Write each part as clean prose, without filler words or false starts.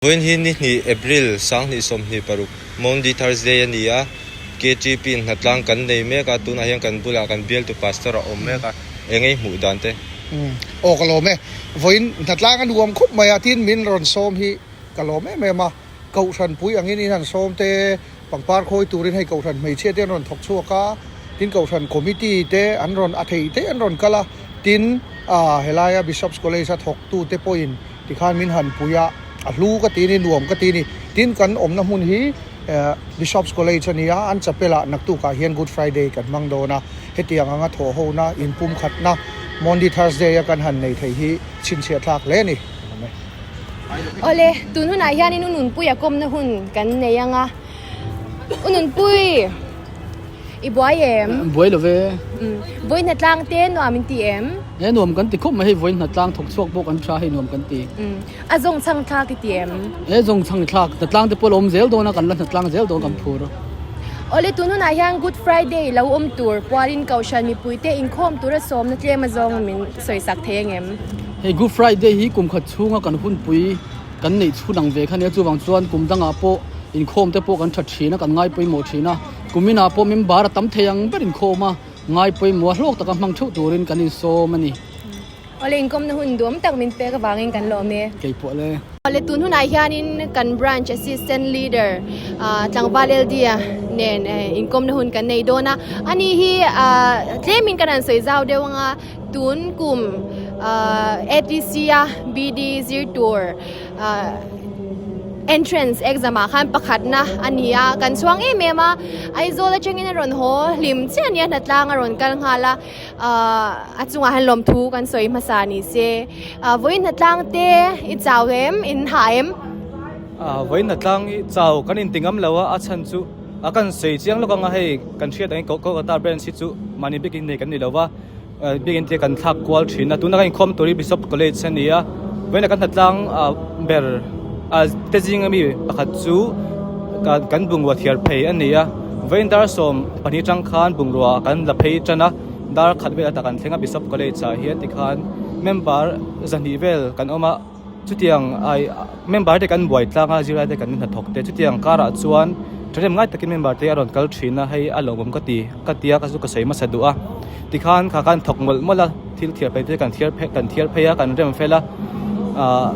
Vawiin hi ni hnih April 2026, Maundy Thursday a ni a, KTP in hnatlang kan nei mek a, tunah hian kan bulah kan bialtu Pastor a awm mek a, eng ei hmuh dan te? Aw ka lawm e, vawiin hnatlang a nuam khawp mai a, tin min rawn sawm hi ka lawm em em a, Kohhran pui angin in han sawm te, pangpar khawi turin hei Kohhran hmeichhia te an rawn thawk chhuak a, tin Kohhran Committee te an rawn a thei te an rawn kal a, tin helaia Bishop's College a thawktu te pawhin Tikhan min han pui a, a hlu ka ti a ni, nuam ka ti a ni. Tin, kan awmna hmun hi Bishop's College a ni a, an chapel-ah naktukah hian Good Friday kan hmang dawn a. Hetiang anga thawhhona, inpumkhatna Maundy Thursday-a kan han nei thei hi chhinchhiah thlak hle a ni. Awle, tun hunah hianin u Nunpuia kawmna hun kan nei ang a. U Nunpui! I buai em? Buai lo ve. Vawi hnatlang te nuam in ti em? E nuam kan ti khawp mai hei vawi hnatlang thawk chhuak pawh kan tha hei nuam kan ti. A zawng chhang thlak i ti em? E zawng chhang thlak hnatlang te pawh la awm zel dawn a kan la hnatlang zel dawn kan phur. Awle tun hunah hian Good Friday lo awm tur pualin Kohhran mipuite inkhawm tura sawmna tlem azawng min sawisak thei angem? Hei Good Friday hi kum khat chhunga kan hunpui kan neih chhun ang ve kha nia chuvang chuan kum dangah pawh inkhawm te pawh kan tha thin a kan ngai pawimawh thin a kuminah pawh member a tam thei ang ber inkhawm a ngai pawimawh a hlawk taka hmang theuh turin kan insawm a ni. Awle inkawmna hun duam tak min pek avangin kan lawm e. Kei pawh le. Awle tun hunah hianin kan branch assistant leader tlangval LD-a nen inkawmna hun kan nei dawn a ani hi tlemin kan han sawi zau deuh anga Tun kum ATC a BD zir tur entrance exam ah khan pakhatna a ni a, kan chhuang em em a, Aizawl atangin a rawn haw hlim chiah a nia hnatlang a rawn kal nghal a, a chungah hian lawmthu kan sawi hmasa ni se, vawiin hnatlang te i chau em in hah em? Vawiin hnatlang hi chau kan inti ngam lo a, a chhan chu a kan sawi chiang lawk anga hei kan hriat angin Kolkata branch hi chu mahni bikin nei kan ni lo va. Biakinn te kan thlak kual thin a tuna kan inkhawm tur hi Bishop College a ni a vawiin ah kan hnatlang ah ber ah te zing ami pakhat chu kan bungrua thiar phei a ni a vawiin dar 12 atang khan bungrua kan la phei tan a dar khat vel atah kan thleng a Bishop College ah hian tikhan member zahnih vel kan awm a. Chutiang ai member te kan buai tlang a zirlai te kan hnathawk te chutiang karah chuan thahnem ngai takin member te a rawn kal thin a hei a lawmawm ka ti ka tia ka chu ka sawi hmasa duh a tikhan kha khan thawk mawlh mawlh a thil thiar phei te kan thiar phei kan thiar phei a kan rem fel a ah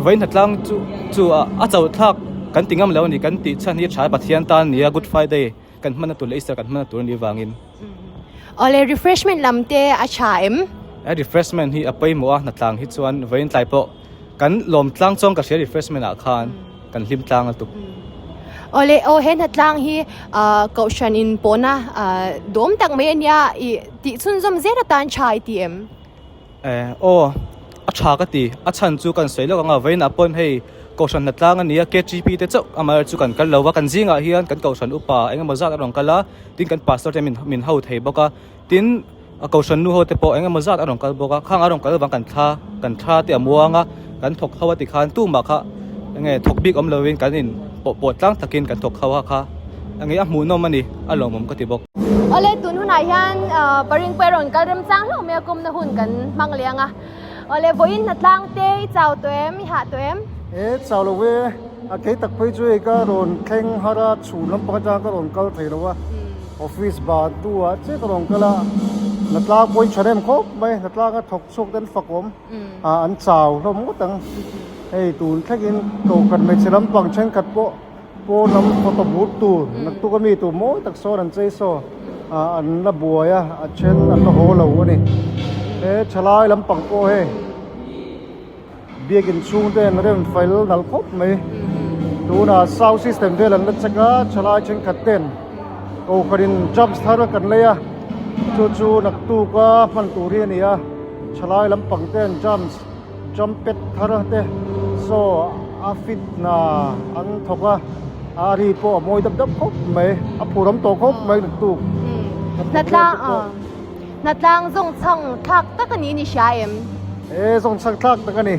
vawiin hnatlang chu chu a chauh thlak kan ti ngam lo a ni kan tih chhan hi tha Pathian tan a ni a good friday kan hmanna tur leh Easter kan hmanna tur a nih vangin. Awle refreshment lam te a tha em? A refreshment hi a pawimawh a hnatlang hi chuan vawiin tlai pawh kan lawm tlang chuan ka hria refreshment ah khan kan hlim tlang a tuk. Awle aw he hnatlang hi kohhran in pawhna dawm tak mai a nia i tih chhunzawm zel atan tha i ti em? Eh aw a tha ka ti a chhan chu kan sawi lawk ang a vawiinah pawn hei kohhran hnatlang a ni a KTP te chauh amaherawhchu chu kan kal lo va kan zingah hian kan kohhran upa eng emaw zat a rawn kal a tin kan pastor te min min ho thei bawk a tin a kohhran nu ho te pawh eng emaw zat a rawn kal bawk a khang a rawn kal avang kan thla kan thla te a muang a kan thawk ho a tikhan tumah kha enge thawk bik awm lovin kan in pawh pawh tlang takin kan thawk ho a kha enge a hmuhnawm a ni a lawmawm ka ti bawk. Awle tun hunah hian paring pawh rawn kal rem chang hlauh mai a kawmna hun kan hmang leh ang a. Awle vawiin hnatlang te i chau tawh em i hah tawh em? E chau lo e, a kei tak phei chu hei ka rawn thleng har a chhun lampang atang ka rawn kal thei lo a office ban tu ah chiah ka rawn kal a hnatlang pawhin tha rem khawp mai hnatlang a thawk chhuak te an fakawm an chau hlawm ngawt ang hei tun thlengin kohhran hmeichhe lampang thenkhat pawh Pawn lam photo but tur naktuk ami tur mawi tak sawn an chei saw ah an la buai a a then an la haw lo a ni he thalai lampang pawh hei biakin chhung te an rem fel nalh khawp mai tunah sound system vel an la check a thalai thenkhat ten kohhran in jumps thar kan lei a chu chu naktuk a hman tur hi a ni a thalai lampang ten jumps Jump pad thar te saw a fit hna an thawk a, a ri pawh a mawi dap dap khawp mai, a phur awm tawh khawp mai lutuk. Hnatlang hnatlang zawng chhang thlak tak a ni ni hria em? E zawng chhang thlak tak a ni.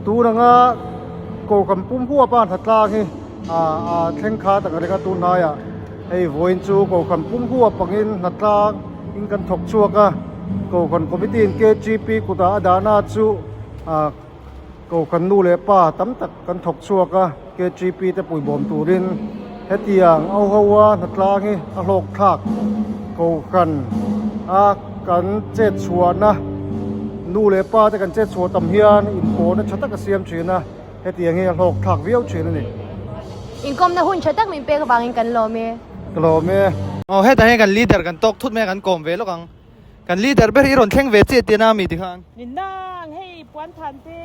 Tun anga Kohhran pum huap a hnatlang hi a thleng kha tak a ring a tun hnaiah hei vawiin chu Kohhran pum huap angin hnatlang in kan thawk chhuak a. Kohhran Committee in KGP kutah a dahna chu ah. Kohhran nu leh pa tam tak kan thawk chhuak a, KTP te puibawm turin hetiang au ho a hnatlang hi a hlawk thlak. Kohhran a kan chet chhuahna nu leh pa te kan chet chhuah tam hian inpawhna tha tak a siam thin a, hetiang hi a hlawk thlak viau thin a ni. Inkawmna hun tha tak min pek avangin kan lawm e. Ka lawm e. Aw hetah hian kan leader kan tawk thut mai a kan kawm ve lawk ang. Kan leader ber hi rawn thleng ve chiah tihna ami tikhan. Ni nang, hei puan than te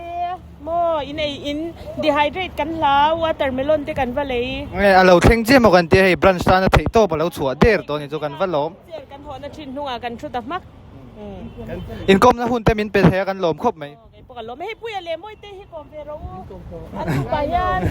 maw in ei in dehydrate kan hlau watermelon te kan va lei. Nge a lo thleng chiah maw kan tia hei branch tana theih tawp a lo chhuah der tawh a ni chu kan va lawm. Chair kan hawhna thin hnungah kan thu ta hmak. Inkawmna hun te min pe thei a kan lawm khawp mai. Kei pawh ka lawm e, hei Puia leh Mawite hi kawm ve rawh u. An nupa hian.